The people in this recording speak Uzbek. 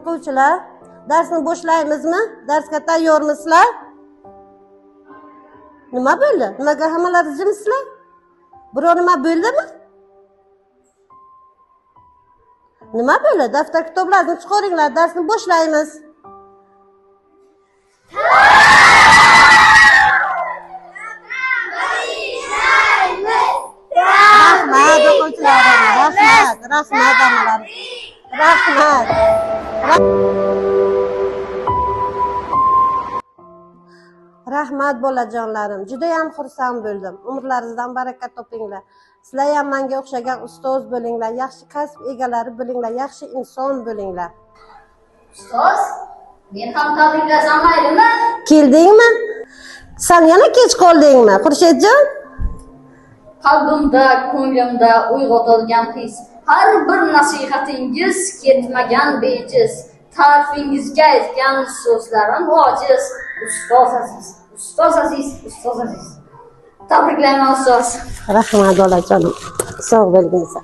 O'quvchilar, darsni boshlaymizmi? Darsga tayyormisizlar? Nima bo'ldi? Nimaga hammalari jimsizlar? Biror nima bo'ldimi? Nima bo'ldi? Daftar kitoblarni chiqaringlar, darsni boshlaymiz. Rahmat o'quvchilarim, rahmat, rahmat hammalaring. Rahmat. Rahmat bolajonlarim, juda ham xursand bo'ldim. Umrlaringizdan baraka topinglar. Sizlar ham menga o'xshagan ustoz bo'linglar, yaxshi kasb egalari bo'linglar, yaxshi inson bo'linglar. Ustoz, men ham tabriklasam maylimi? Keldingmi? San yana kech qoldingmi, Xurshidjon? Qalbimda, ko'nglimda uyg'otilgan his, har bir nasihatingiz ketmagan bejiz. Ta'rifingizga aytgan so'zlarim ojiz. Ustoz aziz, ustoz aziz, ustoz aziz. Tabriklayman ustoz. Rahmat bolajonim. Sog' bo'lginsan.